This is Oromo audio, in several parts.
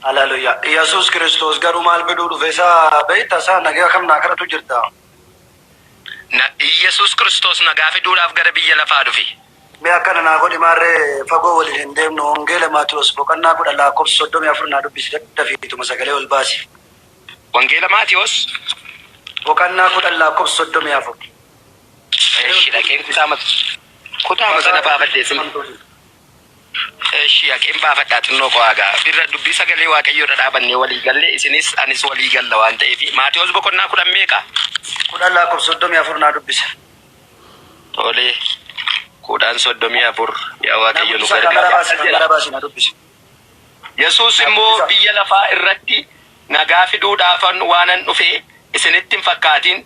Haleluyaa. Yesuus Kiristoos garuu maal fiduu dhufe isaa beekta isaa nagaa kam naa kadhatu jirta. Na, Iyyasuus Kiristoos nagaa fiduudhaaf gara biyya lafaa dhufe. Mee akkana naa godhi maarree fagoo waliin hin deemnu Wangeela Maatiyoos boqonnaa 10 lakkoofsa 34 naa dubbisi daddafiituma sagalee ol baasi. Wangeela Maatiyoos. Boqannaa 10 lakkoofsa 34. Eshi dhaqeen kutaama kutaama sana baafadhee sin Eshi dhaqeen baafadhaa xinnoo qo'aa gaa birra dubbii sagalee Waaqayyoo irra dhaabannee walii galle isinis anis walii galla waan ta'eef Maatiyoos boqonnaa 10 meeqa? 10 lakkoofsa 34 naa dubbisi. Tole 10 34 yaa Na Waaqayyo nu dubbisa kamera gargaari baasi akkas jedha. kamera baasi na dubbisi. Yesuus Na immoo dubbisa. biyya lafaa irratti nagaa fiduudhaafan waanan dhufe isinitti hin fakkaatin,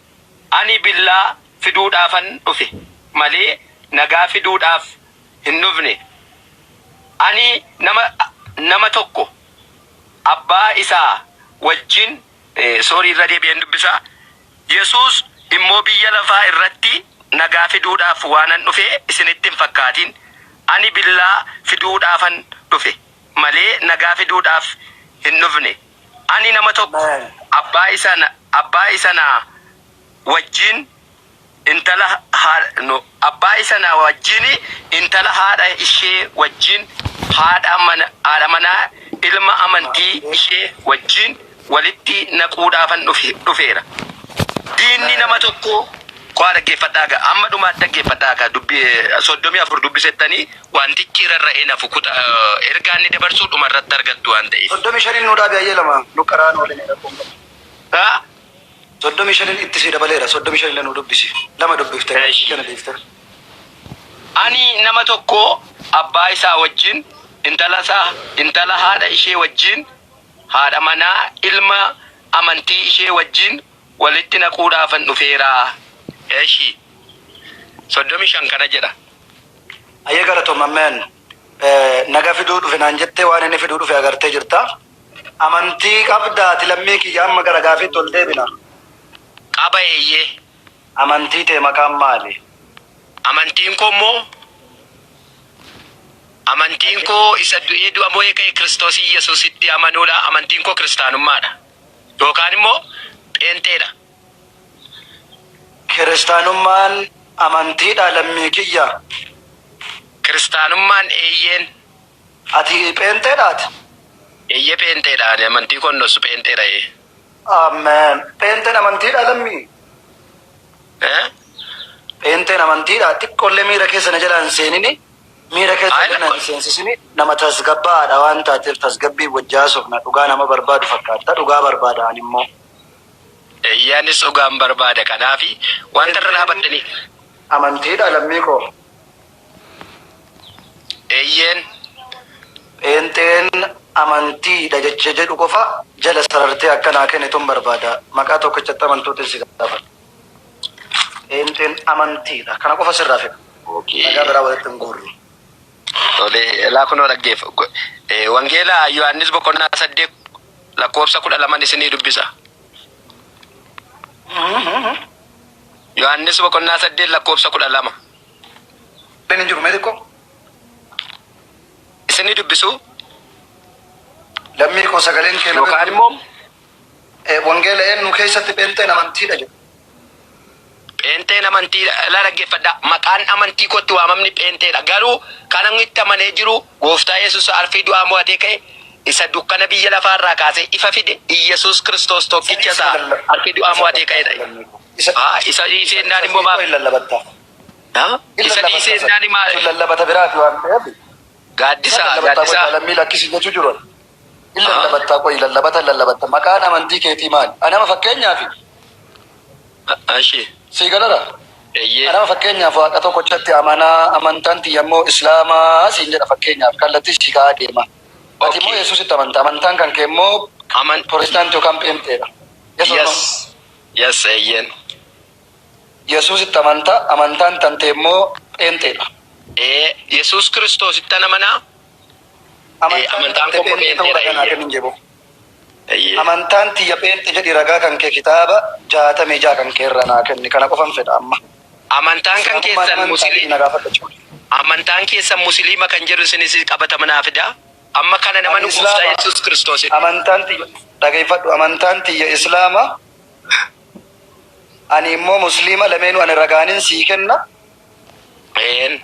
ani billaa fiduudhaafan dhufe malee nagaa fiduudhaaf hin dhufne. Ani nama nama tokko abbaa isaa wajjin sorry irra deebi'een dubbisa. Yesuus immoo biyya lafaa irratti nagaa fiduudhaaf waanan dhufe isinitti hin fakkaatin, ani billaa fiduudhaafan dhufe malee nagaa fiduudhaaf hin dhufne. Ani nama tokko Amen. abbaa isa abbaa isa na wajjin intala haadha no abbaa isa na wajjin intala haadha ishee wajjin haadha mana haadha manaa ilma amantii ishee wajjin walitti naquudhaafan dhufe dhufeera. Diinni nama tokkoo Kowaa dhaggeeffadhaa gaa amma dhumaatti dhaggeeffadhaa gaa dubbi 34 dubbisettanii wantichi rarra'ee nafu kuta ergaa inni dabarsuu dhuma irratti argattu waan ta'eef. 35n nuu dhaabi ayyee 2 nu qaraan ooline rakkoon qabu. Haa? 35n itti sii dabaleera 35 illee nuu dubbisi 2 dubbifte Eshi. kana dhiifte. Ani nama tokko abbaa isaa wajjin, intala isaa, intala haadha ishee wajjin, haadha manaa ilma amantii ishee wajjin walitti naquudhaafan dhufeera. Eshi. 35 kana jedha. Hayyee galatoom ammeen naga fiduu dhufe naan jettee waan inni fiduu dhufe agartee jirta. Amantii qabda ati lammii kiyya amma gara gaafiitti ol deebina. Qaba eeyyee. Amantii tee maqaan maali? Amantiin koo immoo Amantiin koo isa du'ee du'a mo'ee ka'e Kiristoos Iyyasuusitti amanuudha. Amantiin koo kiristaanummaadha. Yookaan immoo pheenxeedha. Kiristaanummaan amantiidha lammii kiyya? Kiristaanummaan eeyyeen. Ati pheenxeedha ati? Eeyyee pheenxeedha ani amantii koon dhossu pheenxeedha ee. Amen. Pheenxeen amantiidha lammii? Eh? Pheenxeen amantiidha xiqqoollee miira keessa na jalaa hin seenini miira keessa Ayi illee na lakko. hin seensisini nama tasgabbaa'aadha waan taateef tasgabbii wajji haasofna dhugaa nama barbaadu fakkaatta dhugaa barbaada ani immoo. Eeyyee anis dhugaan barbaada kanaafi wanta irra Pheenxeen dhaabattanii. amantiidha lammii koo. Eeyyeen. Pheenxeen amantiidha jecha jedhu qofa jala sarartee akka naa kennitun barbaada. Maqaa tokkichatti amantuutiin si gaafadha. Pheenxeen amantiidha. Kana qofa sirraa fedha. Ragaa biraa walitti hin guurru. Tole, elaa kunoo dhaggeef. Wangeela Yohaannis boqonnaa 8 lakkoofsa 12 isinii dubbisa. Yohaannis boqonnaa 8 lakkoofsa 12. Hin jiru mee xiqqoo. Isinii dubbisuu? Lammii koo sagaleen kee na bira Yookaan immoo Wangeela eenyu keessatti pheenxeen amantiidha jedhu. Pheenxeen amantii laa dhaggeeffadhaa. Maqaan amantii kootti waamamni pheenxeedha. Garuu kan ani itti amanee jiru Gooftaa Yesuus arfii du'aa mo'atee ka'e isa dukkana biyya lafaa irraa kaasee ifa fide Iyyasuus Kiristoos tokkicha Isa isaa lalla- arfii du'aa isa mo'atee ka'edha. lammii koo. Isa Haa isa dhiisee isa innaan immoo dhiisee maaf hin lallabatta. Haa? Hin Isa lallabatta dhiisee san. innaan maal Sun lallabata biraati waan ta'eef. Isa Gaaddisaa lallabattaa qoy gaaddisaa lammii lakkisi jechuu jiru. Hin Haa? lallabattaa qoy lallabata lallabatta. Maqaan amantii keetii maali? Ani nama fakkeenyaaf Ashi. sii galara. Eeyyee. Ani nama fakkeenyaaf waaqa tokkochatti amanaa amantaan tiyya immoo islaamaa siin jedha fakkeenyaaf kallattii sii kaa'aa deema. Ati immoo Okay. Yesuusitti amanta. Amantaan kan kee immoo Aman Protestaantii yookaan Pheenxeedha. Yes or no? Yes. Yes eeyyeen. Yesuusitti amanta, amantaan tantee immoo Pheenxeedha. Ee Yesuus Kiristoosittan amanaa. Ee Amantaan amantaan tante koo immoo Pheenxee ta'uu Pheenxeedha ragaa naa eeyyeen. kennin jebo. Eeyyee. Amantaan tiyya Pheenxe jedhi ragaa kan kee kitaaba 66 kan kee irraa naa kenni. Kana qofan fedha amma. Amantaan kan Islaamummaan keessan amantaa musili jedhi na gaafadha jechuudha. amantaan keessan musiliima kan jedhu isinis qabatama naa fidaa. Amma kana Ani namanu gooftaa Islaama. Yesuus Kiristoosidha. Amantaan tiyya dhageeffadhu amantaan tiyya Islaama. Ani immoo Musliima lameenuu ani ragaanin sii kenna. Een.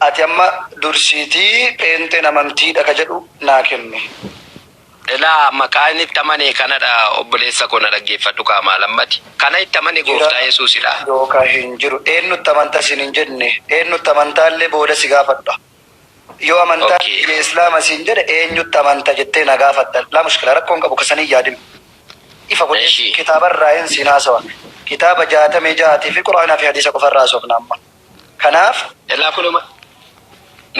Ati amma dursiitii pheenxeen amantiidha ka jedhu naa kenni. Ilaa maqaa inni itti amane kanadha obboleessa koo na dhaggeeffadhu qaamaa lammati. Kana itti amane Jira gooftaa Yesuusidha. yookaan hin jiru. Eenyutti amanta siin hin jenne. Eenyutti amantaallee booda si gaafadha. Yoo amantaan Okay. tiyya Islaama siin jedhe eenyutti amanta jettee na gaafatta. Laa mushkila rakkoon qabu kasanii yaadin. Ifa godhee Eshi. kitaabarraa hin siin haasawa. Kitaaba 66 fi Quraanaa fi hadiisa qofarraa haasofna amma. Kanaaf Ilaa kunuma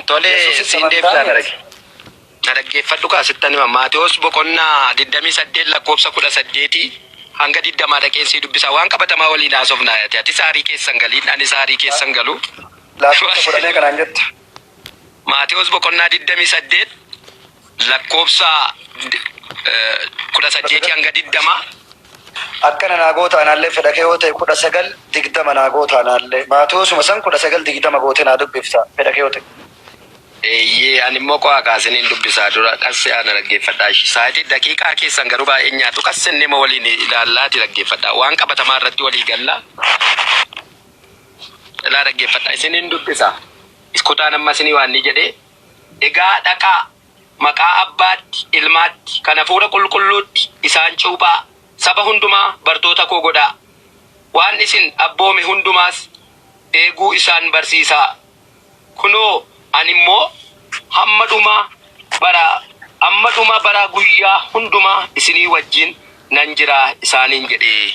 tole Yesuusitti siin deebisaa amantaa na dhagge. Na dhaggeeffadhu kaasittan hima. Maatewos boqonnaa 28 lakkoofsa 18 hanga 20 dhaqeen sii dubbisa. Waan qabatamaa waliin haasofnaa ati. Ati saarii keessan galiin ani saarii keessan galu. Lakkoofsa kudhanee kanaan jette. Maatewos boqonnaa 28 lakkoofsa 18 hanga 20. Akkana naa goota anaallee fedha kee yoo ta'e 19:20 naa goota anaallee. Maatewosuma san 19:20 gootee naa dubbifta fedha kee yoo ta'e. Eeyyee ani immoo qo'aa kaasiniin dubbisaa dura qassee ana dhaggeeffadhaa. Sa'aatii daqiiqaa keessan garuu baay'ee nyaatu qasseen nama waliin ilaallaati dhaggeeffadhaa. Waan qabatamaa irratti walii galla. Ilaa dhaggeeffadhaa isiniin dubbisa. Kutaan amma isinii waan ni jedhee egaa dhaqaa maqaa abbaatti ilmaatti kan hafuura qulqulluutti isaan cuuphaa saba hundumaa bartoota koo godhaa. Waan isin abboome hundumaas eeguu isaan barsiisaa. Kunoo ani immoo hamma dhuma bara amma dhuma bara guyyaa hundumaa isinii wajjin nan jira isaaniin jedhee.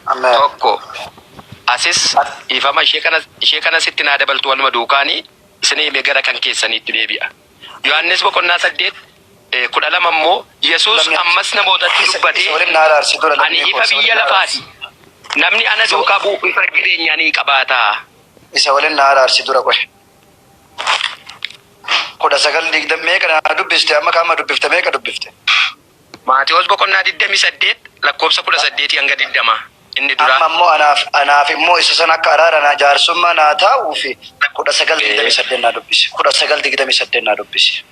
Ameen. Tokko asis ifama ishee kana sitti naa dabaltu waluma duukaanii isinii himee gara kan keessaniitti deebi'a. Yohaannis boqonnaa 8 12 immoo Yesuus Lamni ammas namootatti isa isa dubbatee waliin naa araarsi dura ani lammii koo ifa isa biyya waliin naa lafaati. araarsi. Namni ana Isa duukaa bu'u ifa jireenyaa ni qabaata. Isa waliin naa araarsi dura qohe. 19:20 meeqa naa dubbiste amma kaama dubbifte meeqa dubbifte? Maatewos boqonnaa 28 lakkoofsa 18 hanga 20 inni Amma duraa. immoo anaaf anaaf immoo isa san akka araara naa jaarsummaa naa taa'uu fi 19:28 naa dubbisi. 19:28 naa dubbisi.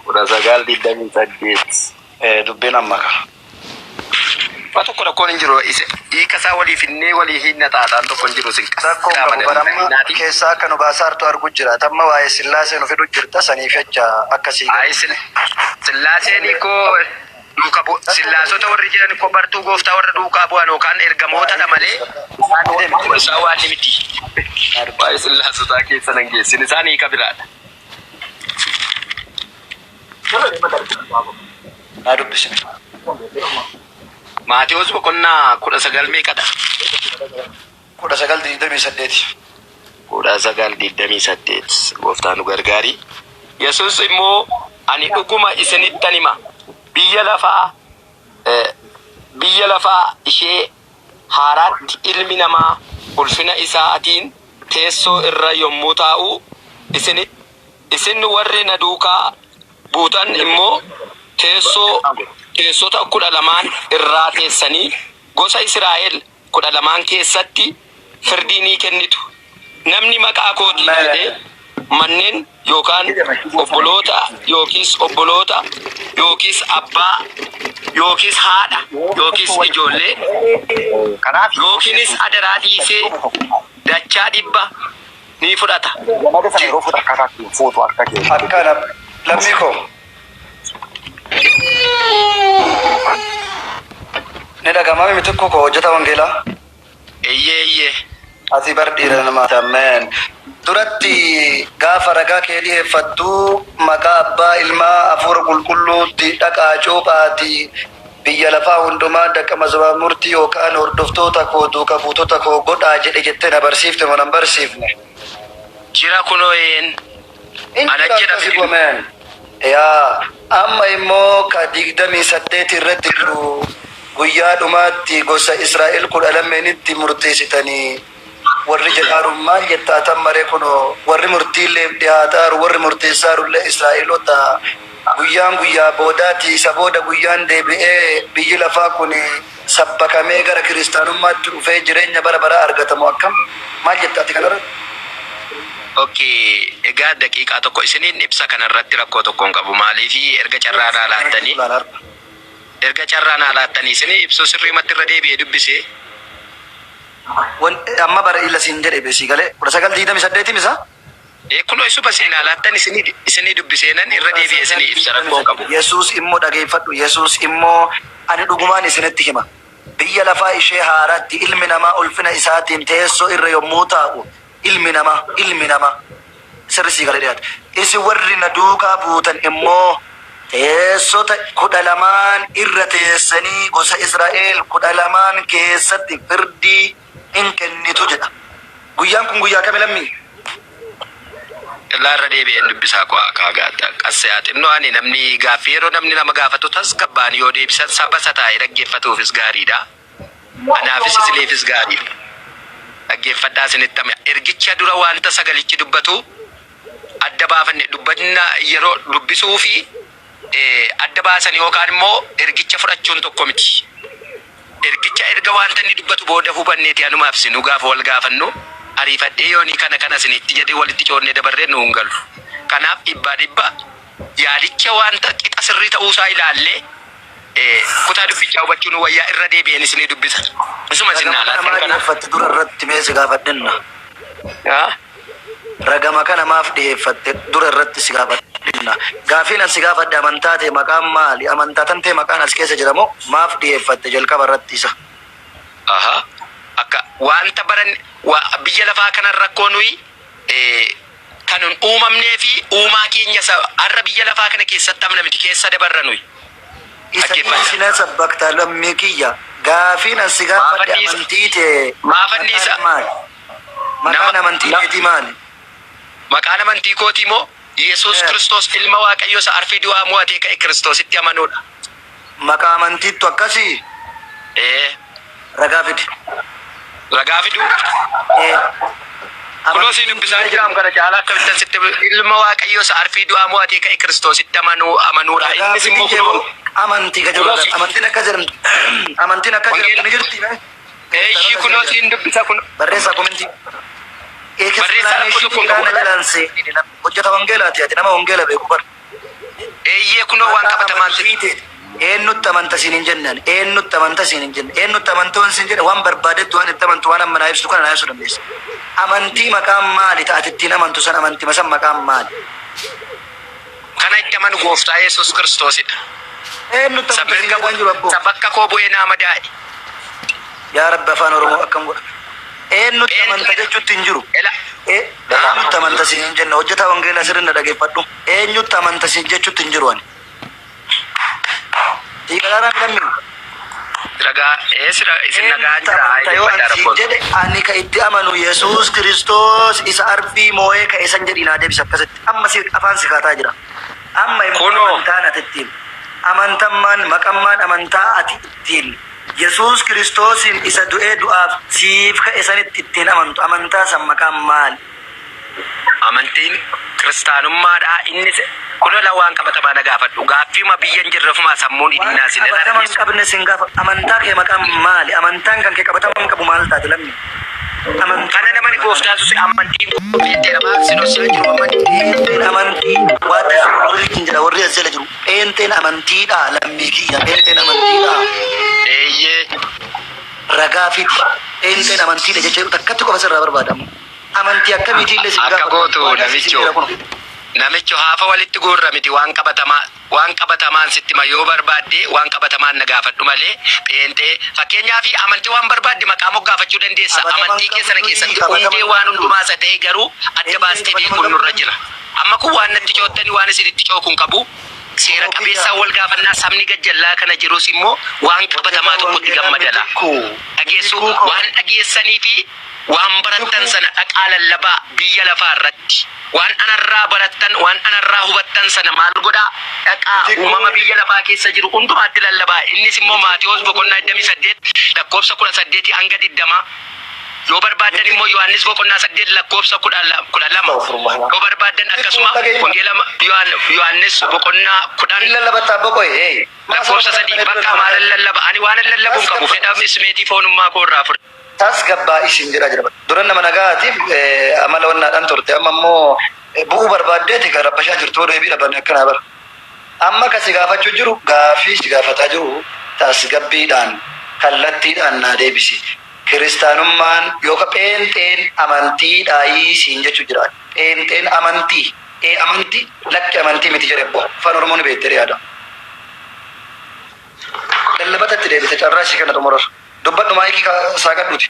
19:28. Dubbiin amma ka. Waa tokko rakkoon hin jiru. Hiika isaa walii finnee walii hin xaaxaan tokko hin jiru. Isin Rakkoon qaama qabu bara amma naati. keessaa akka nu baasaartu argu jira. Tamma waa'ee sillaasee nu fidu jirta saniif jecha akkasii Ayi gala. sillaaseen koo duuka bu'u. Sillaasota warri jiran koo bartuu gooftaa warra duukaa bu'an yookaan ergamootadha malee Deemi. isaan waan ni miti. Naa dubbisi. Waa'ee sillaasotaa keessa nan geessin isaan hiika biraadha. Naa dubbisime. Maatewos boqonnaa 19 meeqadha? 19:28. 19:28 gooftaa nu gargaari. Yesuus immoo ani dhuguma isinittan hima biyya lafaa biyya lafaa ishee haaraatti ilmi namaa ulfina isaatiin teessoo irra yommuu taa'u isin warri na duukaa buutan immoo teessota 12 irraa teessanii gosa Israa'el 12 keessatti firdii ni kennitu. Namni maqaa kootiif jedhee manneen yookaan obboloota yookiis obboloota yookiis abbaa yookiis haadha yookiis ijoollee yookiinis adaraa dhiisee dachaa dhibba ni fudhata. Akkana lammii koo. Ni dhaga'ama miti tokko koo hojjeta wangeelaa. Eeyyee eeyyee. Ati bar dhiira namaati ameen. Duratti gaafa ragaa kee dhiyeeffattu maqaa abbaa ilmaa hafuura qulqulluutti dhaqaa cuuphaati biyya lafaa hundumaa daqa mazamurtii yookaan hordoftoota koo duuka buutota koo godhaa jedhe jettee na barsiifte moo nan barsiifne? Jira kunoo een. Inni Ana jira jedha akkasi fidin. gomeen. Yaa amma immoo ka 28 irratti jiru guyyaa dhumaatti gosa Israa'el 12nitti murteessitanii warri jedhaaru maal jettaa tan maree kunoo warri murtiillee dhiyaataaru warri murteessaarullee Israa'eloota guyyaan guyyaa boodaati isa booda guyyaan deebi'ee biyyi lafaa kun sabbakamee gara kiristaanummaatti dhufee jireenya bara baraa argatamu akkam maal jettaati kanarratti? Okay, egaa daqiiqaa tokko isiniin ibsa kanarratti rakkoo tokko hin qabu. Maaliif erga carraa naa laattanii erga carraa naa laattanii isinii ibsuu sirriimatti irra deebi'ee dubbisee. Amma bara ila siin jedhe beesii galee 1928 isa? Ee kunoo isuma isin naa laattan isinii isinii dubbiseenan irra deebi'ee isinii ibsa rakkoo hin qabu. Yesuus immoo dhageeffadhu Yesuus immoo ani dhugumaan isinitti hima. Biyya lafaa ishee haaraatti ilmi namaa ulfina isaatiin teessoo irra yommuu taa'u ilmi namaa ilmi namaa sirri sii galee dhiyaate. Isin warri na duukaa buutan immoo teessota 12n irra teessanii gosa Israa'el 12n keessatti firdii in kennitu jedha. Guyyaan kun guyyaa kami lammii? Illaa irra deebi'een dubbisaa koo akka gaata qassee haa xinnoo ani namni gaaffii yeroo namni nama gaafatu tasgabbaan yoo deebisan saba isa taa'ee dhaggeeffatuufis gaariidha. Anaafis isiniifis gaariidha. Dhaggeeffadhaa isinitti hima. Ergicha dura wanta sagalichi dubbatu adda baafanne dubbanna yeroo dubbisuu fi adda baasan yookaan immoo ergicha fudhachuun tokko miti. Ergicha erga wanta inni dubbatu booda hubanneeti anumaaf isinuu gaafa wal gaafannu ariifadhee yoonii kana kana isinitti jedhee walitti coonnee dabarree nu hin galu. Kanaaf dhibbaa dhibba yaadicha wanta qixa sirrii ta'uusaa ilaallee kutaa dubbichaa hubachuu nu wayyaa irra deebi'een isinii dubbisa. Isuma isin Ragama naa kana laattan maa kana. dhiyeeffatte dura irratti mee si gaafadhenna. Ragama kana maaf dhiyeeffatte dura irratti si gaafadhenna. Gaafiin an si gaafadhe amantaa ta'e maqaan maali? Amantaa tan ta'e maqaan as keessa jira moo maaf dhiyeeffatte jalqaba irratti isa? Aha. Akka wanta baran biyya lafaa kanan rakkoo nuyi kan hin uumamnee fi uumaa keenya isa har'a biyya lafaa kana keessatti hafna miti keessa dabarra nuyi. Isa Dhaggeeffadhaa. dhiisina sabbakta lammii kiyya. Gaafiin an si Maafan gaafadhe dhiisa? amantii ta'e Maafan maqaan dhiisa? maali? Maqaan Nama amantii na, keetii maali? maqaan amantii kootii moo Yesuus Kiristoos ilma Waaqayyoo isa arfii du'aa mo'atee ka'e Kiristoositti amanuudha. Maqaa amantiittu akkasii? Ee. Ragaa fidi. Ragaa fiduu? Ee. Kunoo sii Amantiin dubbisaan jiraam kana caalaa akkamittan sitti ilma Waaqayyoo isa arfii du'aa mo'atee ka'e Kiristoositti amanuu amanuudha. Ragaa Innis fidi immoo jedhu kunoo amantii ka jedhu kunoo ragaa. si Amantiin akka jedhamtu amantiin akka jedhamtu wangeela ni jirti mee? Eeshi Kiristaanota kunoo isin jedha. siin dubbisa kun Barreessaa komentii. barreessaa rakkoo Explanation tokko hin qabu. ilaana jalaan seenini hojjeta wangeelaati ati nama wangeela beeku bar. Eeyyee kunoo waan Maqaa qabatamaan amantii sitti. teeti. Eenyutti amanta siin hin jennaan. Eenyutti amanta siin hin jenne. Eenyutti amantoon siin jedhe waan barbaadetti waan itti amantu waan amma naa ibsitu kana naa ibsuu dandeessa. Amantii maqaan maali taate ittiin amantu san amantii san maqaan maali? Kana itti amanu gooftaa Yesuus Kiristoosidha. Eenyutti Isa amanta siin mirga jedhaan jiru abboo? isa bakka koo bu'ee naa madaa'e. Yaa Rabbi afaan Oromoo akkam godha. Eenyutti amanta Pheenxeedha. jechuutti hin jiru. Ela. Eenyutti amanta siin hin jenne hojjetaa wangeelaa sirrii na dhageeffadhu. Eenyutti amanta siin jechuutti hin jiru ani. Siiqalaaraan lammii. Ragaa ee sira isin nagaan Eenyutti jira amanta yoo dubbadhaa an siin rakkoon. jedhe ani ka itti amanu Yesuus Kiristoos isa arfii moo'ee ka'e san jedhii naa deebisi akkasitti. Amma si afaan si kaataa jira. Amma immoo Kunoo amantaan ati ittiin amantammaan maqammaan amantaa ati ittiin Yesuus Kiristoosiin isa du'ee du'aaf siif ka'e sanitti ittiin amantu amantaa san maqaan maali? Amantiin kiristaanummaadha innis kunoo la waan qabatamaa na gaafadhu gaaffiima biyya hin jirre ofumaa sammuun Waan hidhinnaa sin irra qabatama hin dhageessu. qabne sin gaafa amantaa kee maqaan maali? Amantaan kan kee qabatama hin qabu maal taate lammi? Amantii Kana maqaan namani kee maqaan gooftaa sus amantiin koo beekteera maal sin ossaa jiru amantii. Pheenxeen amantii what is religion jedha warri as jala jiru. Pheenxeen amantiidha lammii kiyya pheenxeen amantiidha. Eeyyee. Ragaa fidi. Pheenxeen amantiidha jecha jedhu takkatti qofa sirraa barbaadamu. Amantii akkamiitii illee sin Akka gaafadhu. gootu Waadaa si namicho sineera kun. namicho haafa walitti guurra miti waan qabatamaa waan qabatamaan sitti hima yoo barbaadde waan qabatamaan na gaafadhu malee pheenxee fakkeenyaa fi amantii waan barbaadde maqaa moggaafachuu dandeessa Qabataman amantii kee sana qabdu keessatti qabataman hundee waan qabdu. hundumaa isa ta'e garuu adda Pheenxeen baastee qabataman beekuun nurra qabdu. jira. Amma kun waan natti coottanii waan isinitti cooku hin qabu. Seera Obbo kiyya. qabeessaan wal gaafannaa sabni gajjallaa kana jirus immoo waan qabatamaa Hojjetaa tokkotti wangeelaa gammadala. mitikku. Dhageessuu Mitikkuu koo. waan dhageessanii fi waan barattan Mitikkuu. sana dhaqaa lallabaa biyya lafaa irratti. Waan anarraa barattan, waan anarraa hubattan sana maal godhaa? Dhaqaa uumama Mitikkuu. biyya lafaa keessa jiru hundumaatti lallabaa. Innis immoo Maatewos Mitikkuu. boqonnaa 28 lakkoofsa 18 hanga 20 yoo barbaaddan immoo Mitikkuu. Yohaannis boqonnaa 8 lakkoofsa 12 Astaghfirullah. yoo barbaaddan Mitikkuu akkasuma dhaga'ima. wangeela Yohaannis boqonnaa 10 Hin lallabattaa boqoye. Hey. Maa lakkoofsa sababa 3 kana bakka dura maalan lallaba ani waan lallabu hin qabu fedha ismeetii foonummaa koo irraa fudhadha. Tasgabbaa'i siin jedhaa jira. Dura nama nagaatiif amala wannaadhaan turte. Amma immoo bu'uu barbaaddeeti kan rabbashaa jirtu deebii dhaban akkanaa bara. Amma kan si gaafachuu jiru gaafii si gaafataa jiru tasgabbiidhaan kallattiidhaan naa deebisi. Kiristaanummaan yookaan pheenxeen amantiidhaayii siin jechuu jira. Pheenxeen amantii. Ee amantii lakki amantii miti jedhe abbo. Afaan Oromoo ni beekte yaada. Lallabata itti deebite carraa ishii kana xumurarra. Dubbadhu maayikii saaqadhuuti.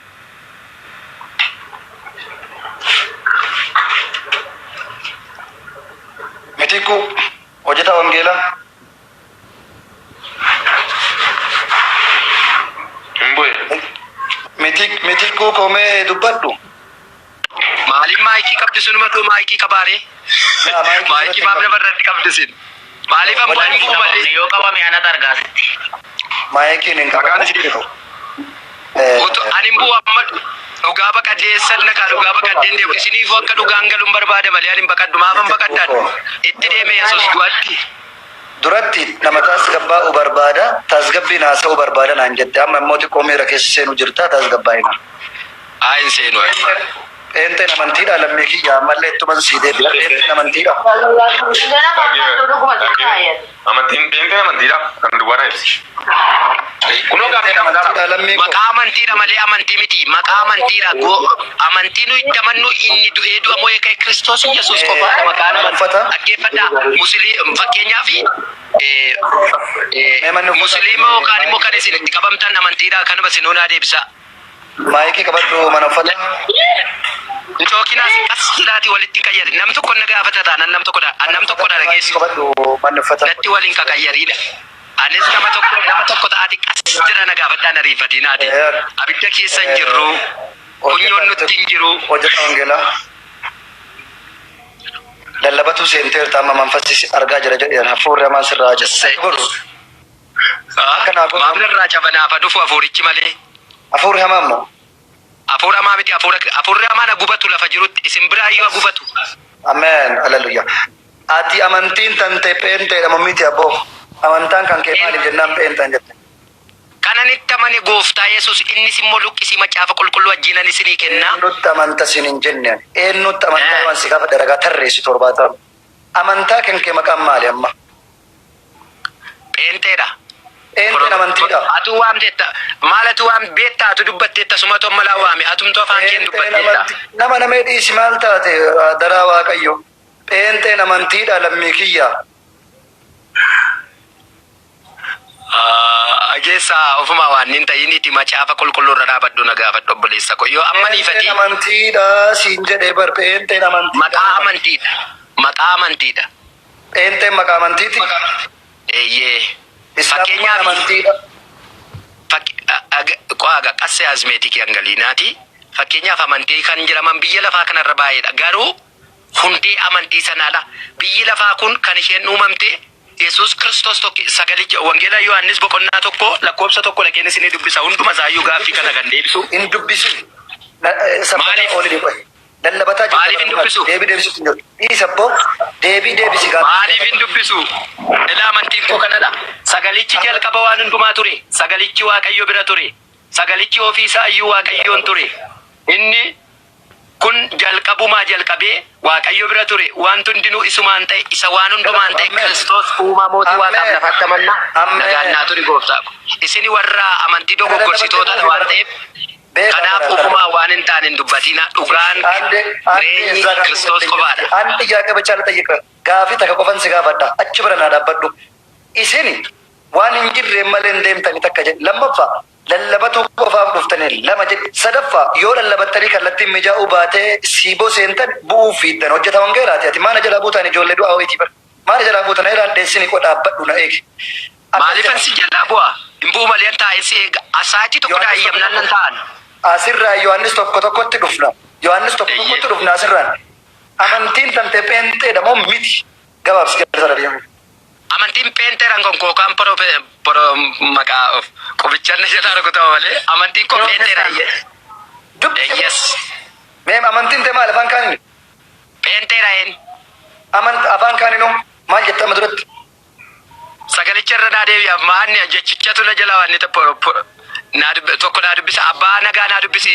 Mitikkuu hojjetaa wangeelaa. Hin bu'e. Mitikkuu komee dubbadhu. Maaliif maayikii qabdi sunumatu maayikii qabaaree? Yaa, maayikii Maayikii sirratti maaf hin nama irratti qabdi sin? Maaliif ammoo hin bu'u malee? Yoo qabame anatu argaasitti. Maayikiin hin Maqaan qabamu. isii beekamu. Utu ani hin bu'u amma dhugaa baqadheessan naqa dhugaa baqadheen deemu isiniifuu akka dhugaan galuun barbaada malee ani hin baqadhu maafan baqadhaan itti deeme Yesuus du'atti. Duratti nama tasgabbaa'uu barbaada, tasgabbiin haasa'uu barbaada naan jette. Amma immoo xiqqoo miira keessa seenuu jirta tasgabbaa'ina. Haa hin seenu ani. Pheenxeen amantiidha lammii kiyya ammallee ittuman sii deebi'a. Pheenxeen amantiidha. Amantiin pheenxeen amantiidha. Kan duwwaa na ibsi. Kunoo gaaffii Pheenxeen amantiidha lammii koo. Maqaa amantiidha malee amantii miti. Maqaa amantiidha. Amantii nuyi itti amannu inni du'ee du'a mo'ee ka'e Kiristoos Yesuus qofaadha maqaan Mana amantii. uffata. Dhaggeeffadhaa. Muslii fakkeenyaaf Mee manni uffata musliima yookaan immoo kan maayikii isin itti qabamtan amantiidha. Kanuma isin hunaa deebisaa. Maayikii qabadhu mana uffata. Incookinaas qas jedhaati walitti hin qayyari. Nam tokko na gaafata taanaan nam tokko dha. Nam tokko dha Maayikii dhageessu. qabadhu manni uffata. Natti waliin kaqayyariidha. Anis nama tokko ta'aati qas jedha na gaafadhaan ariifatinaati. Abidda keessa hin jirru. Funyoon nutti hin jiru. Hojjetaa wangeelaa. Lallabatu seenteerta amma manfassi argaa jira jedheen hafuurri hamaan sirraa jira. Jesse. Godhu. Akkanaa godhu. Maamila irraa cabanaafa dhufu hafuurichi malee. Hafuurri hamaa immoo. Hafuura hamaa miti hafuurri hamaan gubatu lafa jirutti isin biraa iyyuu gubatu. Ameen. Haleluuyaa. Ati amantiin tante pheenxeedha moo miti abboo? Amantaan kan kee maaliif jennaan pheenxaan jette? Kanan itti amane gooftaa Yesuus innis immoo luqqisii macaafa qulqulluu wajjinan isinii kenna. Eenyutti amanta siin hin jenne ani. Eenyutti amantaa waan si gaafadhe ragaa tarreessi torbaatama. Amantaa kan kee maqaan maali amma? Pheenxeedha. Pheenxeen amantiidha. Atu waamteetta maal atu waan beektaa atu dubbatteetta sumatu amma laa waame atumtu afaan keen Pheenxeen dubbatteetta. amantii nama namee dhiisi maal taate daraa waaqayyo. Pheenxeen amantiidha lammii kiyya. Ageessa ofuma waan hin ta'iniiti macaafa qulqulluu irra dhaabadhu na gaafadhu obboleessa ko yoo amma Pheenxeen niifati amantiidha siin jedhee bar pheenxeen amantiidha. maqaa amantiidha. Maqaa amantiidha. Pheenxeen maqaa amantiiti. Eeyyee. Islaamummaan Fakkeenyaaf amantiidha. Qo'aaga qassee azmeetikii angaliinaati. Fakkeenyaaf amantii kan jedhaman biyya lafaa kanarra baay'eedha. Garuu hundee amantii sanaadha. Biyyi lafaa kun kan isheen uumamte Yesuus Kiristoos tokko sagalicha Wangeela Yohaannis boqonnaa 1 lakkoofsa 1 dhaqeen isinii dubbisa. Hunduma isaayyuu gaaffii kana kan deebisu. Hin dubbisin. Sabbataa Maaliif? oolii qoy. Lallabataa jirta Maaliif hin dubbisu? Deebii deebisutti hin jirtu. Dhiisa abboo deebii deebisi gaaffii. Maaliif hin dubbisu? Ilaa amantiin koo kanadha. Sagalichi jalqaba waan hundumaa ture. Sagalichi Waaqayyo bira ture. Sagalichi ofii isaa iyyuu Waaqayyoon ture. Inni kun jalqabumaa jalqabee Waaqayyo bira ture. Wanti hundinuu isumaan ta'e, isa waan hundumaan ta'e Ameen. Kiristoos uumaa mootii waaqaaf Ameen. lafatti amanna. Ameen. Nagaan naa turi gooftaa ko. Isin warra amantii dogoggorsiitootadha waan ta'eef Beekaa kanaaf bara ofumaa waan hin taane hin dubbatinaa. Dhugaan አንዴ አንዴ jireenyi እዛ ጋር Kiristoos qofaadha. አንድ ጥያቄ ብቻ ልጠይቅህ። Gaafii takka qofan si gaafadha. Achi bira naa dhaabbadhu. Isin waan hin jirre malee hin deemtani takka jedhe. Lammaffaa lallabatu qofaaf dhuftanii lama jedhe. Sadaffaa yoo lallabattanii kallattiin mijaa'uu baatee siiboo seentan bu'uu fiiddan hojjeta wangeelaati. Ati maana jalaa buutan ijoollee du'aa wayitii bara. Maana jalaa buutan eelaan dheessini qo dhaabbadhu na eegi. Maaliifan si jalaa bu'aa? Hin bu'u malee taa'ee si eega. Asaatii tokko daayyamnaan nan ta'an. Asirraa Yohaannis tokko tokkotti dhufna. Yohaannis tokko tokkotti dhufna asirraan. Amantiin tante pheenxeedha moo miti? Gabaabsi jala sana deemu. Amantiin pheenxeedhaan kan kookaan pro pro maqaa of qubichanna jalaa rukutama malee amantiin koo pheenxeedha. Dubbisi. Yes. Mee amantiin tee maal afaan kaaniin? Pheenxeedha een. Amant afaan kaaninoo maal jette amma duratti? Sagalicha irra naa deebi'a maanni jechichatu na jala waan inni Naa tokko naa dubbisa, abbaa nagaa naa dubbisi,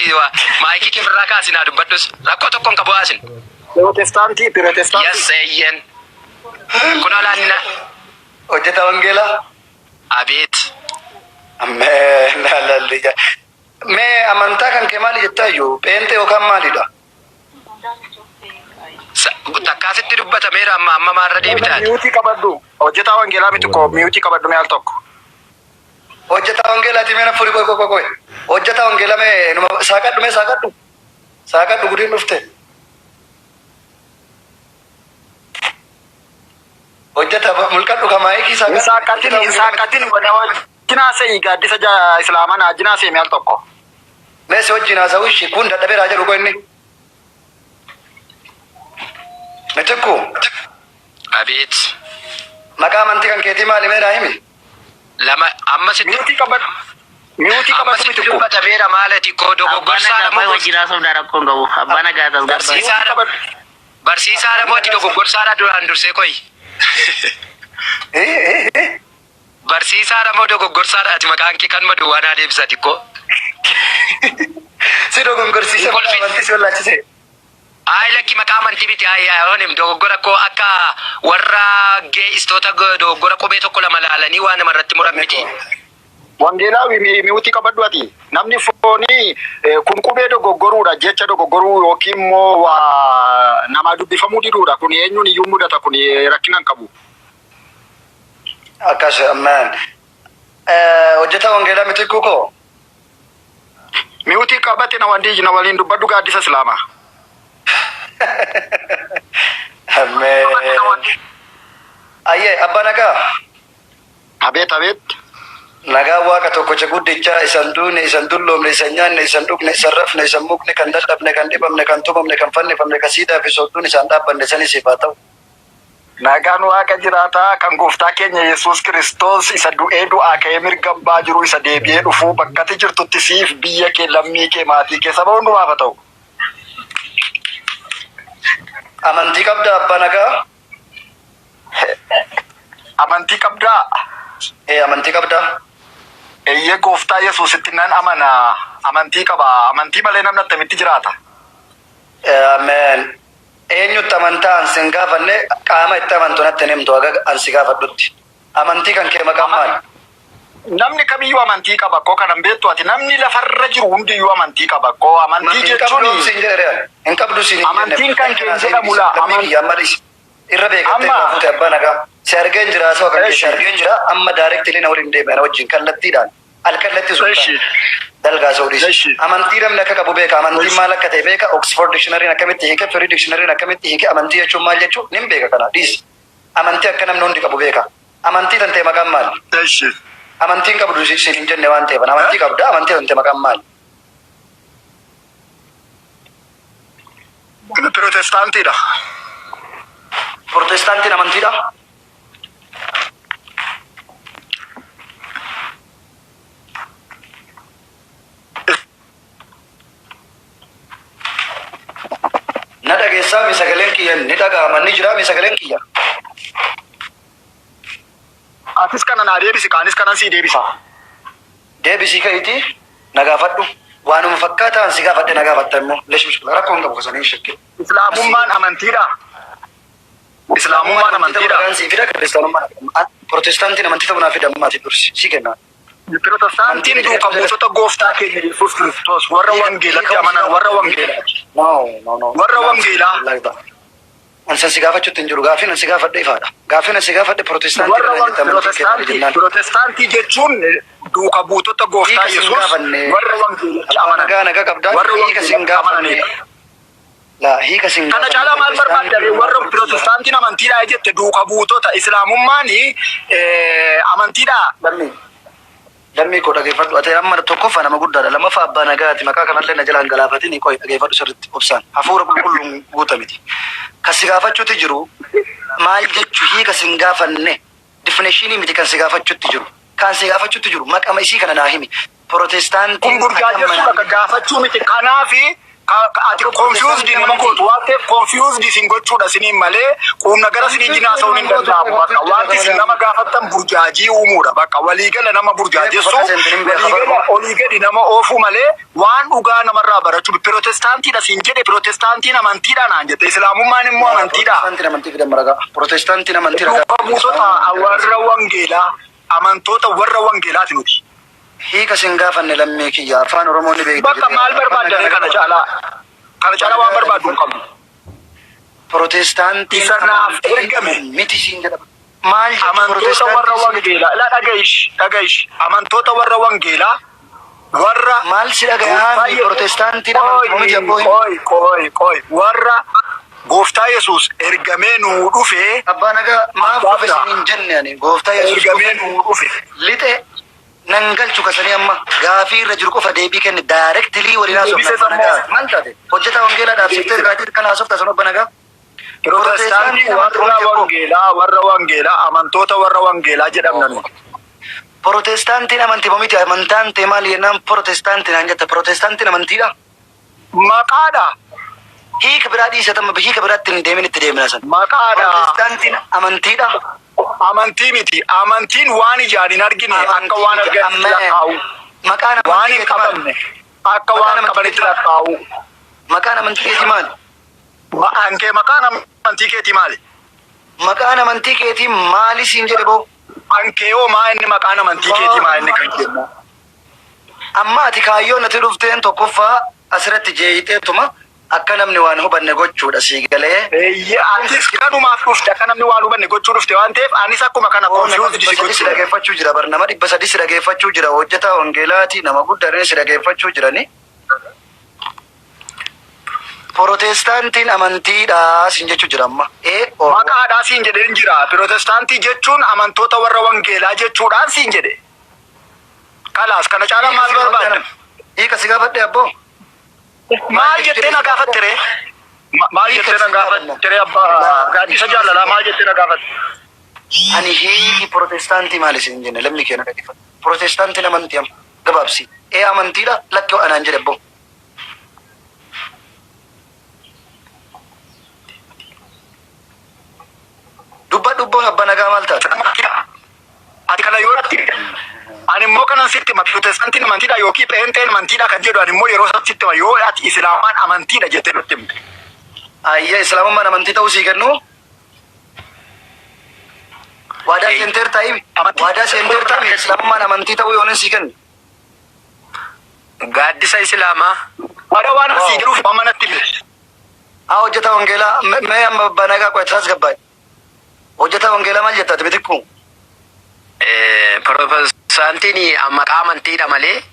maayikii kee ofirraa kaasi naa dubbadhus. Rakkoo tokko hin qabu haasin. Pirootestaantii, pirootestaantii. Yes, eeyyen. Kunoo laanni na. Hojjetaa wangeelaa. Abeet. Ameen. Hallelujah. Mee amantaa kan kee maali jettaa iyyuu? Pheenxee yookaan maalidha? Takkaasitti dubbatameera, amma amma maarra deebitaati. Mute qabadhu. Hojjetaa wangeelaa miti koo, mute qabadhu mee al tokko. Hojjetaa wangeelaati, mee na furii, qoy qoy qoy. Hojjetaa wangeelaa, mee numa saaqadhu, mee saaqadhu. Saaqadhu, gudiin dhufte. Hojjetaa mulqadhu ka maayikii Hin saaqadhu. saaqatin, hin saaqatin, na wajjin haasa'ii, gaaddisa islaamaa na wajjin haasa'ii mee al tokko. Mee si wajjin haasa'u ishii kun dadhabeeraa jedhu qoy inni. Mitikku. Abeet. Maqaa amantii kan keetii maali, mee naa himi? Lama amma sitti. Mute qabadhu. Mute Amma qabadhu sitti miti koo. dubbatameera, maalati koo Abbaa dogoggorsaadha nagaa moo wajjin haasofnaa, rakkoon qabu. Abbaa nagaa tasgabbaa'e. Barsiisaadha. Barsiisaadha moo ati dogoggorsaadha duraan dursee koyi? Eh, eh, eh. Barsiisaadha moo dogoggorsaadha ati? Maqaan kee kanuma duwwaa naa deebisa xiqqoo. Si dogongorsiise, maqaa amantii si wallaachise. Ayi, lakki, maqaa amantii miti. Ayi ayi, dogoggora koo akka warra gee'istoota dogoggora qubee tokko lama laalanii waa namarratti muran miti. Wangeelaawi, mute qabadhu ati. Namni foonii kun qubee dogoggoruudha, jecha dogoggoruu yookiin immoo waa namaa dubbifamuu diduudha. Kun eenyuun iyyuu mudata, kun rakkina hin qabu. Akkas, ameen. Hojjetaa wangeelaa Mitikkuu koo. Mute qabate na wandii na waliin dubbadhu, gaaddisa islaamaa. Ameen. Ayyee, abbaa nagaa. Abeet, abeet. Nagaa Waaqa tokkocha guddichaa, isan duune, isan dulloomne, isan nyaanne, isan dhugne, isan rafne, isan mukne, kan dadhabne, kan dhibamne, kan tumamne, kan fannifamne, kan siidaa fi soodduun isaan dhaabbanne sani siif haa ta'u. Nagaan Waaqa jiraataa kan gooftaa keenya Yesuus Kiristoos isa du'ee du'aa ka'ee mirga abbaa jiru, isa deebi'ee dhufuu, bakkati jirtutti siif, biyya kee, lammii kee, maatii kee, saba hundumaaf haa ta'u. Amantii qabda, abbaa nagaa? Amantii qabdaa? Ee, amantii qabdaa? Eeyyee, gooftaa Yesuusitti nan amana. Amantii qaba. Amantii malee namni attamitti jiraata? Ameen. Eenyutti amantaa an sin gaafanne, qaama itti amantu natti hin himtu haga an si gaafadhutti. Amantii kan kee maqaan maali? Namni kamiyyuu amantii qaba koo, kanan beektu ati, namni lafarra jiru hundiyyuu amantii qaba koo, amantii Hin qabdu jechuun siin jedhe real. Hin qabdu siin hin jenne. Amantiin kan kee hin jedhamu laa. Lammii kiyya, amma dhiisi. Irra beekattee irraa fuute, abbaa nagaa. Si argeen jira, haasawaa kan kee si argeen jira, amma directly na waliin deeme, ana wajjin kallattiidhaan. Alkallattii sun dalgaa sa'uu dhiisi. Amantii namni akka qabu beeka. Amantiin maal akka ta'e beeka. Oxford Dictionary akkamitti hiike, Free Dictionary akkamitti hiike, amantii jechuun maal jechuu nin beeka, kana dhiisi. Amantii akka namni hundi qabu beeka. Amantii tan ta'e maqaan maali? Amantiin qabdu siin hin jenne waan ta'eef, amantii qabda, amantii tan ta'e maqaan maali? Pirootestaantiidha. Protestaantiin amantiidha? Na dhageessaa mi? Sagaleen kiyya ni dhaga'ama, ni jira mi sagaleen kiyya? Atis kana naa deebisi, kaanis kanan sii deebisa. Deebisii ka'iitii na gaafadhu. Waanuma fakkaataan si gaafadhe na gaafatta immoo. Lesh mushkila, rakkoo hin qabu, kasanii hin shakkin. Islaamummaan amantiidha. Islaamummaan amantiidha. Dhagaan sii fida, kiristaanummaan, protestaantiin amantii ta'uu naa fida, ammaati dursi si kenna. Pirootestaantiin duuka buutota gooftaa keenya Yesuus Kiristoos, warra wangeelatti amanan, warra wangeelaati. No, no, no. Warra wangeelaa. Ansan si gaafachuutti hin jiru. Gaaffiin an si gaafadhe ifaadha. Gaaffiin an si gaafadhe protestaantii Warra dha jette, amantii kee maali pirootestaantii jennaan. Pirootestaantii jechuun duuka buutota gooftaa Hiika sin Yesuus gaafanne. warra wangeelatti Abbaa amanan. nagaa, nagaa qabdaa. Warra Hiika sin wangeelatti gaafanne. amananidha. La, hiika sin Kana gaafanne. caalaa maal barbaadda? Warra pirootestaantiin amantiidha jette, duuka buutota islaamummaan amantiidha. Lammii. Lammii koo, dhageeffadhu. Ati amma tokkoffaa nama guddaadha. Lammaffaa abbaa nagaati. Maqaa kanallee na jalaan galaafatin, qoy, dhageeffadhu sirriitti obsaan. Hafuura qulqulluun guutamiti. Kan si gaafachuutti jiru maal jechu, hiika sin gaafanne. Definition miti kan si gaafachuutti jiru. Kan si gaafachuutti jiru maqama isii kana naa himi. Kun Protestaantiin burjaajessuudha, ka gaafachuu miti. Kanaafi Ati confused nama gootu waan ta'eef, confused isin gochuudha isiniin malee quumna gara isinii jinaa haasa'uun hin danda'amu. Bakka wanti isin nama gaafattan burjaajii uumuudha. Bakka waliigala nama burjaajessu, waliigala olii gadi nama oofuu malee waan dhugaa namarraa barachuu. Pirootestaantiidha siin jedhe, pirootestaantiin amantiidha naan jette, islaamummaan immoo amantiidha. Pirootestaantiin amantii fidan maragaa. Pirootestaantiin amantii ragaa. Duuka buutota warra wangeelaa, amantoota warra wangeelaati nuti. Hiika sin gaafanne, lammii kiyya, afaan Oromoo ni beekta. Bakka maal barbaaddan kana caalaa? Kana caalaa waan barbaaddu hin qabnu. Pirootestaantiin Isa naaf amantii ergame. miti siin jedhama. Maal jechuun Amantoota warra pirootestaantiin siin wangeelaa. La, dhaga'ish, dhaga'ish. Amantoota warra wangeelaa warra Maal si dhagayaa? Pirootestaantiin amantii miti, abboo hin. Qoy, qoy, qoy. Warra gooftaa Yesuus ergamee nuu dhufe. Abbaa nagaa, maaf Abbaa dhufe biraa. siin hin jenne ani, gooftaa Yesuus Ergamee dhufe nuu dhufe. Lixe nan galchu kasanii, amma gaafii irra jiru qofa deebii kenne, directly waliin haasofna. Deebisee Abbaa nagaa, sammoo. maal taate, hojjetaa wangeelaa dhaabsiftee gaafii kana haasofta sun, abbaa nagaa. Pirootestaantii warra wangeelaa, warra wangeelaa, amantoota warra wangeelaa jedhamna nuti. Pirootestaantiin amantii miti. Amantaan ta'e maali jennaan pirootestaantiin naan jetta. Pirootestaantiin amantiidha. Maqaadha. Hiika biraa dhiisatama, hiika biraatti hin deemin, itti deemina san. Maqaadha. Pirootestaantiin amantiidha. Amantii miti. Amantiin waan ijaan hin argine akka waan arganitti lakkaa'u. Maqaan Waan amantii hin keetii maali? qabamne akka waan qabanitti lakkaa'u. Maqaan amantii keetii maali? Maqaan kee, maqaan amantii keetii maali? Maqaan amantii keetii maali siin jedhe boo? Kan kee hoo maa inni, maqaan amantii keetii maa inni kan jennu? Amma ati kaayyoo natti dhufteen tokkoffaa asirratti jeeyiteetuma akka namni waan hubanne gochuudha, sii galee. Eeyyee, atis kanumaaf dhufte, akka namni waan hubanne gochuu dhufte waan ta'eef, anis akkuma kana Nama confused 300 si si gochuudha. dhageeffachuu jira bar, nama 300 si dhageeffachuu jira, hojjetaa wangeelaati, nama guddaa si dhageeffachuu jirani. Pirootestaantiin amantiidha siin jechuu jira amma. Ee or Maqaadhaa siin jedheen jira. Pirootestaantii jechuun amantoota warra wangeelaa jechuudhaan siin jedhe. Kalaas, kana caalaa maal barbaadda? Hiika si gaafadhe, abboo. Maal jettee na gaafatte ree? Maal jettee na gaafatte ree, abbaa gaaddisa jaalalaa, maal jettee na gaafatte? Ani hiiki pirootestaantii maali siin jenne, lammii keenya dhaggeeffadhu. Pirootestaantiin amantii amma gabaabsi. Ee, amantiidha, lakkoo anaan jedhe, abboo. Dubbadhu abboo, abbaa nagaa, maal taate? Ati kana yoo natti, ani immoo kanan sitti hima, pirootestaantiin amantiidha yookiin pheenxeen amantiidha kan jedhu, ani immoo yeroo san sitti hima yoo ati islaamaan amantiidha jettee nutti himte. Ayya, islaamummaan amantii ta'uu sii kennu. Waadaa seenteer ta'i. Waadaa seenteer ta'i, islaamummaan amantii ta'uu yoon sii kennu. Gaaddisa Islaamaa. Waadaa waan asii jedhuuf amma natti hime. Haa, hojjetaa wangeelaa, mee amma abbaa nagaa qo'ate taas gabbaa'e. Hojjetaa wangeelaa, maal jetta ati bitikku? Pirootestaantiin maqaa amantiidha malee,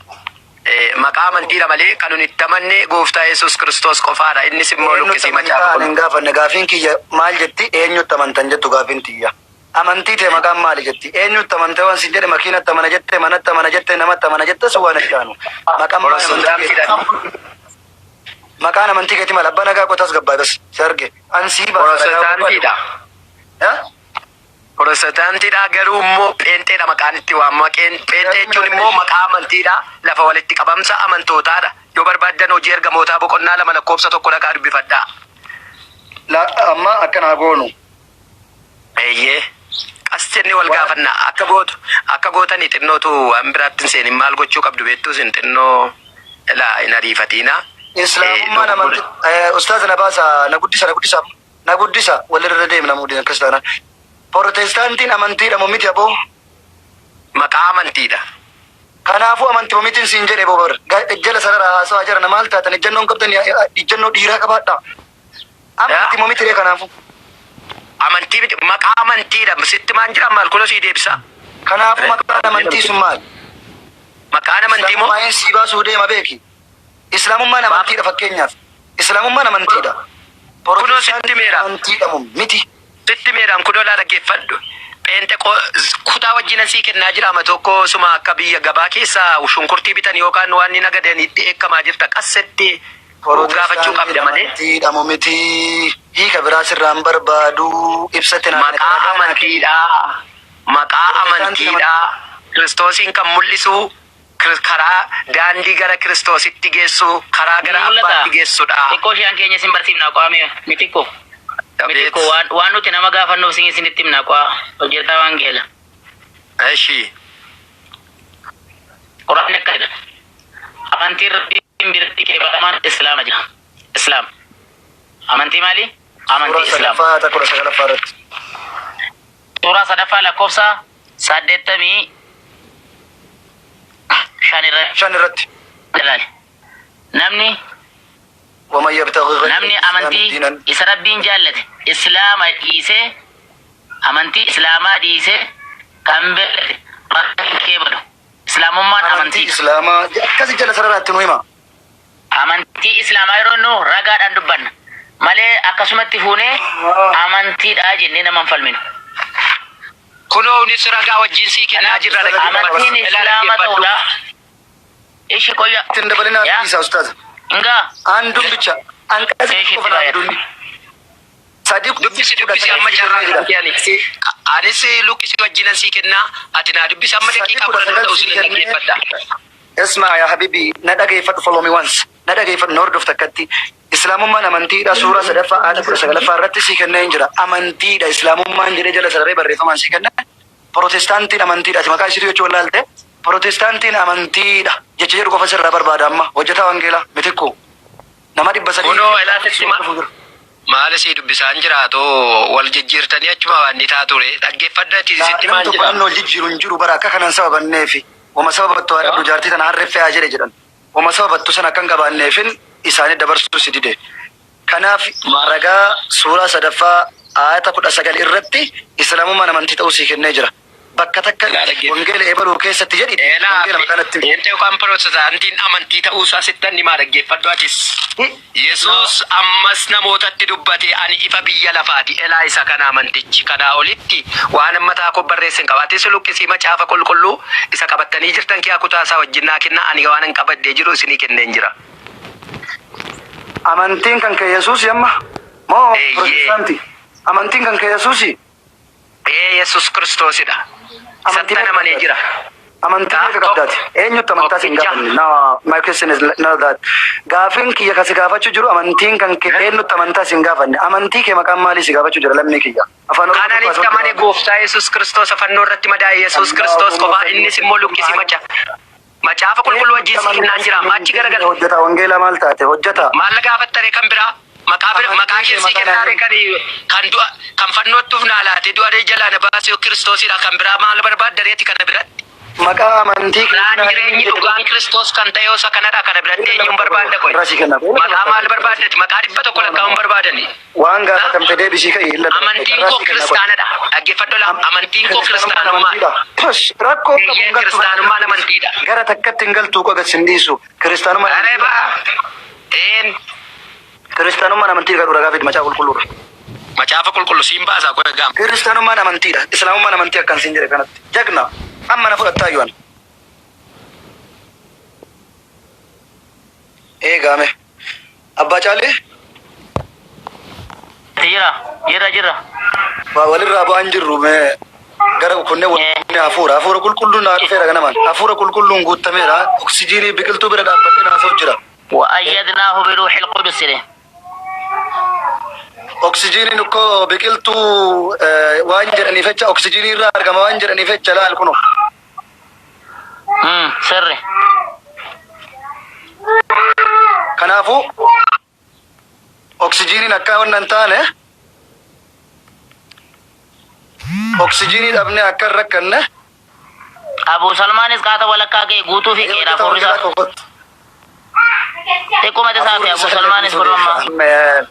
maqaa amantiidha malee, kan nuti itti amanne gooftaa Yesuus Kiristoos qofaadha. Innis immoo Eenyutti luqqisii amantaa macaafa ani hin gaafanne, gaafiin kiyya maal jetti? Eenyutti amantan jettu gaafiin tiyya. Amantii ta'e maqaan maali jetti? Eenyutti amantee waan siin jedhe, makiinatti amana jette, manatti amana jette, namatti amana jette, sun waan itti aanu. Maqaan maal amantii keetii? Maqaan amantii keetii maal? Abbaa nagaa qotaas gabbaa bas si arge. An sii baasa ragaa barbaadu. Pirootestaantiidha. Ha? Pirootestaantiidha, garuu immoo pheenxeedha maqaan itti waamama. Pheenxee jechuun immoo maqaa amantiidha. Lafa walitti qabamsa amantootaadha. Yoo barbaaddan Hojii Ergamootaa boqonnaa 2 lakkoofsa 1 dhaqaa dubbifadhaa. La, amma akkanaa goonu. Eeyyee. Qas jennee wal gaafanna. Akka gootu, akka gootanii xinnootu waan biraatti hin seenin, maal gochuu qabdu beektuu isin, xinnoo ilaa hin ariifatiina. Islaamummaan amantii, ustaaza, na baasa, na guddisa, na guddisa, na guddisa, walirra deemna muudin akkas taanaan. Protestaantiin amantiidha moo miti, aboo? Maqaa amantiidha. Kanaafuu amantii moo mitiin siin jedhe boo bar. Jala sarara haasawaa jara, maal taatan, ejjannoon qabdan, ejjannoo dhiiraa qabaadha. Amantii moo miti ree kanaafuu? Amantii miti, maqaa amantiidha. Sitti maan jira, maal kunoo sii deebisa. Kanaafuu maqaan amantii sun maal? Maqaan amantii moo? Islaamummaan sii baasuu deema, beeki. Islaamummaan amantiidha fakkeenyaaf. Islaamummaan amantiidha. Kunoo sitti meera. Amantiidha moo miti? Sitti meeraan, kunoo laa, dhaggeeffadhu. Pheenxe kutaa wajjinan sii kennaa jira, ama tokko suma akka biyya gabaa keessaa shunkurtii bitan yookaan waan ni nagadanitti eekkamaa jirta, qassetti gaafachuu qabda malee. Amantiidha moo miti? Hiika biraa sirraan barbaadu, ibsatti naa Maqaa amantiidha. Maqaa amantiidha. Kiristoosiin kan mul'isu. Karaa daandii gara Kiristoositti geessu, karaa Ni gara mul'ata. Abbaatti geessudha. Xiqqoo isheen keenya isin barsiifna qo'ame mitikko. Mitikko, waan nuti nama gaafannuuf isin isinitti himna qo'a, hojjetaa wangeela. Eshi. Quraanni akka jedha. Amantiin Rabbiin biratti qeebalamaan Islaama jira. Islaam. Amantii maali? Amantii Suuraa Islaam. sadaffaa ayata 19ffaa irratti. Suuraa sadaffaa lakkoofsa 85 irratti 5 irratti. ilaali. Namni ومن يبتغي غير namni الإسلام amantii دينا isa Rabbiin jaallate Islaama dhiisee, amantii Islaamaa dhiisee kan beelate Rabbiin qeebalu. Islaamummaan Amantii amantiidha. Islaamaa akkasi jala sararaatti nu hima. Amantii Islaamaa yeroo nu ragaadhaan dubbanna malee akkasumatti fuunee amantiidha jennee nama hin falminu. Kunoo unis ragaa wajjin sii kennaa jirra, dhaggeeffadhu. Amantiin Ilaa, Islaama dhaggeeffadhu. ta'uudha. Ishi qoyya. Ittiin dabalinaa Yaa. dhiisaa, ustaaza. Ingaa. Anduun bicha anqasi Ishi qofa itti baay'ata. dubbisi. Sadii Dubbisi, dubbisi, amma carraa kan kee ani. Anis luqqisi wajjinan sii kennaa, ati naa dubbisi, amma daqiiqaa 10 ta'u sin dhaggeeffadha. اسمع يا حبيبي, na dhageeffadhu, follow me once, na dhageeffadhu, na hordofta akkatti. Islaamummaan amantiidha, suuraa sadaffaa aayata 19ffaa irratti sii kennee hin jira. Amantiidha Islaamummaan jedhee jala sararee barreeffamaan sii kenne. Protestaantiin amantiidha. Ati maqaa isiitu jechuu wallaalte. Protestaantiin amantiidha jecha jedhu qofa sirraa barbaada amma, hojjetaa wangeelaa mitikku nama 300. Kunoo ilaasitti maal isii dubbisaan jiraatu wal jijjiirtanii achuma waan ni taa ture, dhaggeeffadha, sitti Namni maal tokko jedha. Namni wal jijjiiru hin jiru bara, akka kanan sababanneefi. Wama sababattu haa dhabdu, jaartii tana harree fe'aa jedhe jedhan. Wama sababattu sana akka hin qabaanneefin isaanii dabarsuu si dide. Kanaaf ragaa suuraa sadaffaa aayata 19 irratti Islaamummaan amantii ta'uu sii kennee jira. Bakka takka Ilaa, dhaggeeffadhu. wangeela eebaluu keessatti jedhi, Eelaa wangeela maqaan itti. Eenxee yookaan Pirootestaantiin amantii ta'uusaa sittan himaa, dhaggeeffadhu atis. Yesuus ammas namootatti dubbate, "Ani ifa biyya lafaati." Elaa, isa kana amantichi. Kanaa olitti waan mataa koo barreesse hin qaba. Atis luqqisii macaafa qulqulluu isa qabattanii jirtan kiyaa kutaa isaa wajjin naa kenna, ani waan hin qabadhee jiru isinii kenneen jira. Amantiin kan kee Yesuus amma moo Eeyyee. Pirootestaantii? Amantiin kan kee Yesuusi? Ee, Yesuus Kiristoosidha. Amantii Isattan amanee jira. Amantii meeqa qabdaati? Eenyutti amantaa siin Tokkicha. gaafanne? No, my question is not that. Gaafiin kiyya kasi gaafachuu jiru, amantiin kan kee eenyutti amantaa siin gaafanne? Amantii kee maqaan maalii si gaafachuu jira, lammii kiyya? Afaan Oromoo Kanan tokko itti amane gooftaa Yesuus Kiristoos fannoo irratti madaa'e, Yesuus Kiristoos qofaa, innis immoo luqqisii macaafa qulqulluu wajjin si kennaan jira. Amma achi garagala. Hojjeta wangeelaa maal taate hojjeta? Maal gaafattaree kan biraa? Maqaa keessii kennaaree, kan du'a kan fannootti uf naa laate, du'a jalaa na baasee Kiristoosidha, kan biraa maal barbaaddareeti kana biratti? Maqaa amantii Karaan, jireenyi, dhugaan Kiristoos kan ta'e osa kanadha, kana biratti eenyuun barbaadda qoy? Rasii kenna. Maqaa maal barbaaddati? Maqaa 100 lakkaa'uun barbaadani. Waan gaafatamte deebisii ka'ii illa. Amantiin koo kiristaanadha. Dhaggeeffadhu laa. Amantiin koo kiristaanummaa. Rakkoo qabu Eeyyee, hin galtu. Kiristaanummaan amantiidha. Gara takkatti hin galtuu qoga sin dhiisu. Kiristaanummaan Aree baa. Een Kiristaanummaan amantii kadhu ragaa fidi, macaafa qulqulluudha. Macaafa qulqullu siin baasaa qoy gaama. Kiristaanummaan amantiidha. Islaamummaan amantii akkan siin jedhe kanatti. Jagna. Amma na fudhattaa yu'an. Eegaame. Abbaa Caalee. Jira, jira, jira. Waa walirraa bu'aan jirru, mee gara kunneen wal hafuura qulqulluun naa dhufeera ganamaan, hafuura qulqulluun guutameera, oksijiinii biqiltuu bira dhaabbatee naasa'u jira. وأيدناه بروح القدس له. Oksijiiniin ukkoo biqiltuu waan jedhaniif jecha, oksijiinii irraa argama waan jedhaniif jecha, laal kuno. Sirri. Kanaafuu oksijiiniin akka wanna hin taane, oksijiinii dhabnee akka hin rakkanne. Abu Salmaanis qaata walakkaa ga'e guutuu fi qeera hafuurri isaa. Xiqquma isaa fi Abu Salmaanis furrammaa. Ameen.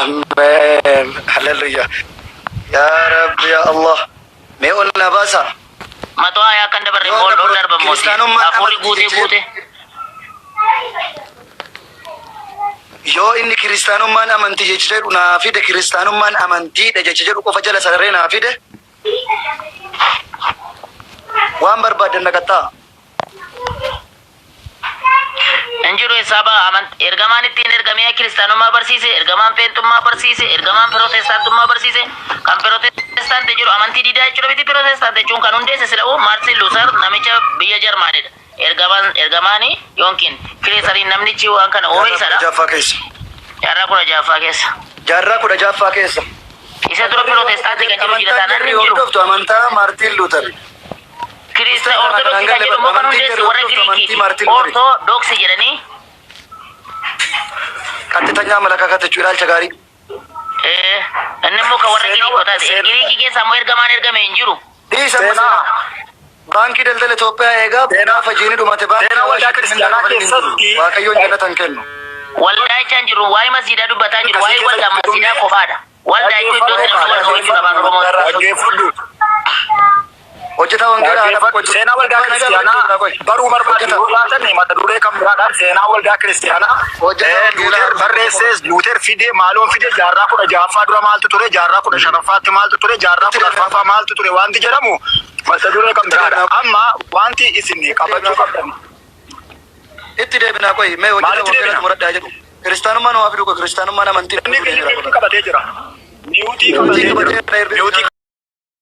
Ameen. Hallelujah. يا رب يا الله. Mee ol na baasa. Matoo ayaa kan dabarre immoo ol darban mooti. Kiristaanummaan Hafuurri amantii guutee jecha- guutee. Yoo inni kiristaanummaan amantii jecha jedhu naa fide, kiristaanummaan amantiidha jecha jedhu qofa jala sararee naa fide, waan barbaadan naqattaa. Hin jiru. Eessaa ba'a amant ergamaan ittiin ergamee kiristaanummaa barsiise, ergamaan pheenxummaa barsiise, ergamaan pirootestaantummaa barsiise, kan pirootestaanti jedhu amantii didaa jechuudha miti pirootestaanti jechuun kan hundeesse sila'uu Maartin Luuser namicha biyya Jarmaanidha. Ergamaan ergamaani yookiin kireesariin namnichi waan kana uume Jaarraa isadha. 16ffaa keessa. Jaarraa 16ffaa keessa. Jaarraa 16ffaa keessa. Isa dura pirootestaanti kan jedhu jira Amantaan taanaan jarri hin jiru. hordoftu amantaa Maartiin Luuter. Kirista Kiristaana kanaan Ortodoksii kan galle jedhu immoo kan amantiin hundeesse jarri warra hordoftu amantii Giriikiiti. Maartiin Luuteri. Ortodoksii jedhanii Qaxxitanya amalakaakaa jechuun ilaalcha gaarii. Eh, inni immoo kan warra Seenaa Giriikotaati. seenaa Giriikii keessa immoo ergamaan ergame hin jiru. Dhiisa amma seenaa seenaa. Baankii daldala Itoophiyaa eegaa seenaa gaafa jiini dhumate baankii seenaa waldaa Awaashitti mindaa kiristaanaa kafalanii hin jiru. keessatti Waaqayyoon jannata hin kennu. Waldaa jechaa hin jiru. Waa'ee masjiidaa dubbataa hin jiru. akkasii Waa'ee waldaa keessatti masjiidaa dhumne qofaadha. Waldaa jechuun iddoo itti namni wal ga'u jechuudha afaan Oromootti. dhaggeeffadhu. Hojjetaa wangeelaa haadha Dhaggeeffadhu. boqochuu. Seenaa waldaa Abbaa nagaa kiristaanaa barachuu qoy. baruu barbaadu Hojjetaa. yoo laatan mata duree kan biraadhaan seenaa waldaa kiristaanaa Hojjetaa wangeelaa Luuter haadha boqochuu. barreessees Luuter fidee maaloon fidee jaarraa 16ffaa dura maaltu ture jaarraa 15ffaatti maaltu ture jaarraa Itti kudha deebinaa arfaffaa maaltu ture wanti jedhamu mata duree kan Itti biraadha. deebinaa qoy. Amma wanti isin Itti qabachuu deebinaa qoy. qabdan Itti deebinaa qoy. Mee hojjetaa maalitti wangeelaa deebina? xumuradhaa jedhu. Kiristaanummaan waa fiduu qoy. Kiristaanummaan amantii Inni fidee jira miutii qoy. qabatee jira. Miutii Miutii qabatee jira. qabatee jira. Miutii